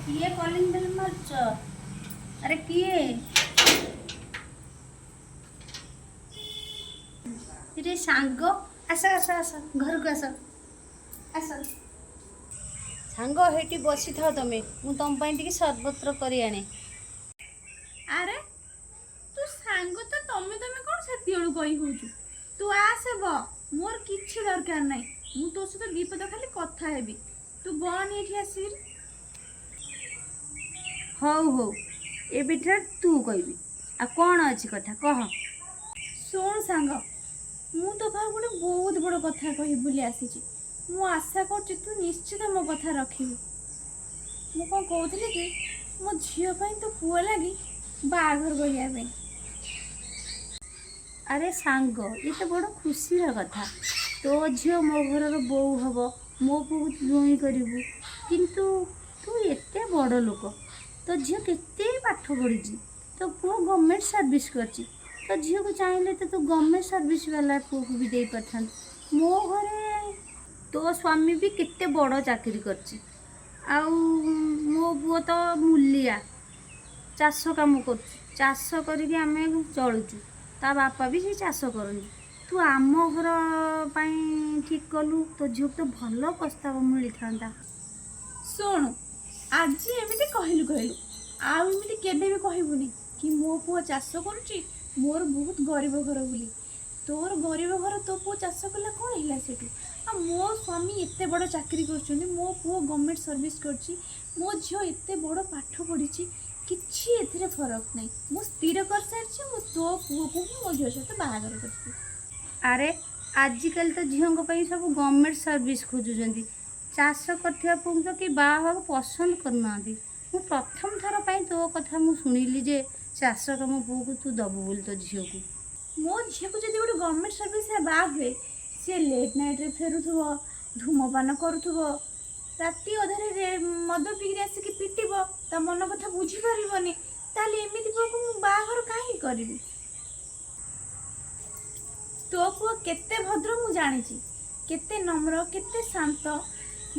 କିଏ calling bell ମାରୁଛ? ଆରେ କିଏ ରେ ସାଙ୍ଗ? ଆସ ଆସ ଆସ, ଘରକୁ ଆସ ଆସ ସାଙ୍ଗ। ହେଇଠି ବସିଥାଅ ତମେ, ମୁଁ ତମ ପାଇଁ ଟିକେ ସରବତ କରି ଆଣେ। ଆରେ ତୁ ସାଙ୍ଗ ତ ତମେ ତମେ କ'ଣ ସେତିବେଳୁ କହି ହଉଛୁ? ତୁ ଆସେ ବ, ମୋର କିଛି ଦରକାର ନାହିଁ। ମୁଁ ତୋ ସହିତ ଦି ପଦ ଖାଲି କଥା ହେବି। ତୁ ବନି ଏଠି ଆସିକିରି। ହଉ ହଉ, ଏବେଠାରୁ ତୁ କହିବି। ଆଉ କ'ଣ ଅଛି କଥା କହ। ଶୁଣ ସାଙ୍ଗ, ମୁଁ ତୋ ପାଖକୁ ଗୋଟେ ବହୁତ ବଡ଼ କଥା କହିବି ବୋଲି ଆସିଛି। ମୁଁ ଆଶା କରୁଛି ତୁ ନିଶ୍ଚିତ ମୋ କଥା ରଖିବୁ। ମୁଁ କ'ଣ କହୁଥିଲି କି, ମୋ ଝିଅ ପାଇଁ ତୋ ପୁଅ ଲାଗି ବାହାଘର କରିବା ପାଇଁ। ଆରେ ସାଙ୍ଗ, ଇଏ ତ ବଡ଼ ଖୁସିର କଥା। ତୋ ଝିଅ ମୋ ଘରର ବୋହୂ ହବ, ମୋ ପୁଅକୁ ତୁ ଜୋଇଁ କରିବୁ। କିନ୍ତୁ ତୁ ଏତେ ବଡ଼ ଲୋକ, ତୋ ଝିଅ କେତେ ପାଠ ପଢ଼ିଛି, ତୋ ପୁଅ ଗଭର୍ଣ୍ଣମେଣ୍ଟ ସର୍ଭିସ୍ କରିଛି। ତୋ ଝିଅକୁ ଚାହିଁଲେ ତ ତୁ ଗଭର୍ଣ୍ଣମେଣ୍ଟ ସର୍ଭିସ୍ ବାଲା ପୁଅକୁ ବି ଦେଇପାରିଥାନ୍ତୁ। ମୋ ଘରେ ତୋ ସ୍ୱାମୀ ବି କେତେ ବଡ଼ ଚାକିରି କରିଛି, ଆଉ ମୋ ପୁଅ ତ ମୂଲିଆ, ଚାଷ କାମ କରୁଛି। ଚାଷ କରିକି ଆମେ ଚଳୁଛୁ। ତା ବାପା ବି ସେ ଚାଷ କରନ୍ତି। ତୁ ଆମ ଘର ପାଇଁ ଠିକ୍ କଲୁ? ତୋ ଝିଅକୁ ତ ଭଲ ପ୍ରସ୍ତାବ ମିଳିଥାନ୍ତା। ଶୁଣୁ, ଆଜି ଏମିତି କହିଲୁ କହିଲୁ, ଆଉ ଏମିତି କେବେ ବି କହିବୁନି କି ମୋ ପୁଅ ଚାଷ କରୁଛି, ମୋର ବହୁତ ଗରିବ ଘର ବୋଲି। ତୋର ଗରିବ ଘର, ତୋ ପୁଅ ଚାଷ କଲା, କ'ଣ ହେଲା ସେଠୁ? ଆଉ ମୋ ସ୍ୱାମୀ ଏତେ ବଡ଼ ଚାକିରି କରୁଛନ୍ତି, ମୋ ପୁଅ ଗଭର୍ଣ୍ଣମେଣ୍ଟ ସର୍ଭିସ୍ କରୁଛି, ମୋ ଝିଅ ଏତେ ବଡ଼ ପାଠ ପଢ଼ିଛି, କିଛି ଏଥିରେ ଫରକ ନାହିଁ। ମୁଁ ସ୍ଥିର କରିସାରିଛି, ମୁଁ ତୋ ପୁଅକୁ ହିଁ ମୋ ଝିଅ ସହିତ ବାହାଘର କରିବି। ଆରେ, ଆଜିକାଲି ତ ଝିଅଙ୍କ ପାଇଁ ସବୁ ଗଭର୍ଣ୍ଣମେଣ୍ଟ ସର୍ଭିସ୍ ଖୋଜୁଛନ୍ତି। ଚାଷ କରୁଥିବା ପୁଅଙ୍କୁ ତ କେହି ବାହା ହେବାକୁ ପସନ୍ଦ କରୁନାହାନ୍ତି। ମୁଁ ପ୍ରଥମ ଥର ପାଇଁ ତୋ କଥା ମୁଁ ଶୁଣିଲି ଯେ ଚାଷ କାମ ପୁଅକୁ ତୁ ଦେବୁ ବୋଲି ତୋ ଝିଅକୁ। ମୋ ଝିଅକୁ ଯଦି ଗୋଟେ ଗଭର୍ଣ୍ଣମେଣ୍ଟ ସର୍ଭିସରେ ବାହା ହୁଏ, ସିଏ ଲେଟ୍ ନାଇଟ୍ରେ ଫେରୁଥିବ, ଧୂମପାନ କରୁଥିବ, ରାତି ଅଧରେ ମଦ ପିଇକିରି ଆସିକି ପିଟିବ, ତା ମନ କଥା ବୁଝିପାରିବନି, ତାହେଲେ ଏମିତି ପୁଅକୁ ମୁଁ ବାହାଘର କାହିଁକି କରିବି? ତୋ ପୁଅ କେତେ ଭଦ୍ର ମୁଁ ଜାଣିଛି, କେତେ ନମ୍ର, କେତେ ଶାନ୍ତ,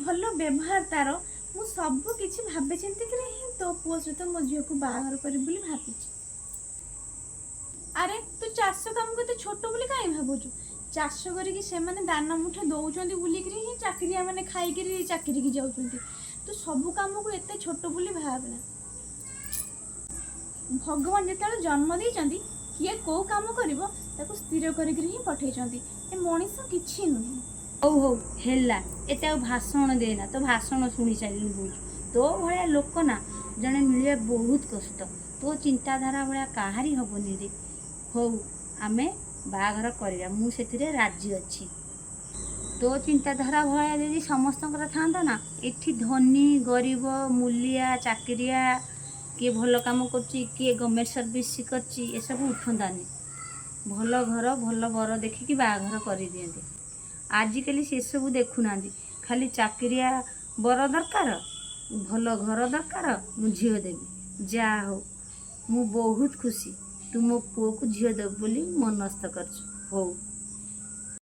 ଭଲ ବ୍ୟବହାର ତାର। ମୁଁ ସବୁ କିଛି ଭାବି ଚିନ୍ତିକିରି ହିଁ ତୋ ପୁଅ ସହିତ ମୋ ଝିଅକୁ ବାହାଘର କରିବି ବୋଲି ଭାବିଛି। ଆରେ, ତୁ ଚାଷ କାମକୁ ଏତେ ଛୋଟ ବୋଲି କାହିଁ ଭାବୁଛୁ? ଚାଷ କରିକି ସେମାନେ ଦାନା ମୁଠେ ଦଉଛନ୍ତି ବୁଲିକିରି ହିଁ ଚାକିରିଆ ମାନେ ଖାଇକିରି ଚାକିରିକି ଯାଉଛନ୍ତି। ତୁ ସବୁ କାମକୁ ଏତେ ଛୋଟ ବୋଲି ଭାବେନା। ଭଗବାନ ଯେତେବେଳେ ଜନ୍ମ ଦେଇଛନ୍ତି, କିଏ କୋଉ କାମ କରିବ ତାକୁ ସ୍ଥିର କରିକିରି ହିଁ ପଠେଇଛନ୍ତି। ଏ ମଣିଷ କିଛି ନୁହେଁ। ହଉ ହଉ, ହେଲା, ଏତେ ଆଉ ଭାଷଣ ଦେନା। ତୋ ଭାଷଣ ଶୁଣି ସାରିଲିଣି ବହୁତ। ତୋ ଭଳିଆ ଲୋକ ନା ଜଣେ ମିଳିବା ବହୁତ କଷ୍ଟ। ତୋ ଚିନ୍ତାଧାରା ଭଳିଆ କାହାରି ହବନି ରେ। ହଉ, ଆମେ ବାହାଘର କରିବା, ମୁଁ ସେଥିରେ ରାଜି ଅଛି। ତୋ ଚିନ୍ତାଧାରା ଭଳିଆ ଯଦି ସମସ୍ତଙ୍କର ଥାନ୍ତା ନା, ଏଠି ଧନୀ ଗରିବ, ମୂଲିଆ ଚାକିରିଆ, କିଏ ଭଲ କାମ କରୁଛି, କିଏ ଗଭର୍ଣ୍ଣମେଣ୍ଟ ସର୍ଭିସ୍ କରିଛି, ଏସବୁ ଉଠନ୍ତାନି। ଭଲ ଘର ଭଲ ବର ଦେଖିକି ବାହାଘର କରିଦିଅନ୍ତେ। ଆଜିକାଲି ସେସବୁ ଦେଖୁନାହାନ୍ତି। ଖାଲି ଚାକିରିଆ ବର ଦରକାର, ଭଲ ଘର ଦରକାର, ମୁଁ ଝିଅ ଦେବି। ଯାହା ହଉ, ମୁଁ ବହୁତ ଖୁସି। ତୁ ମୋ ପୁଅକୁ ଝିଅ ଦେବୁ ବୋଲି ମନସ୍ଥ କରିଛୁ। ହଉ।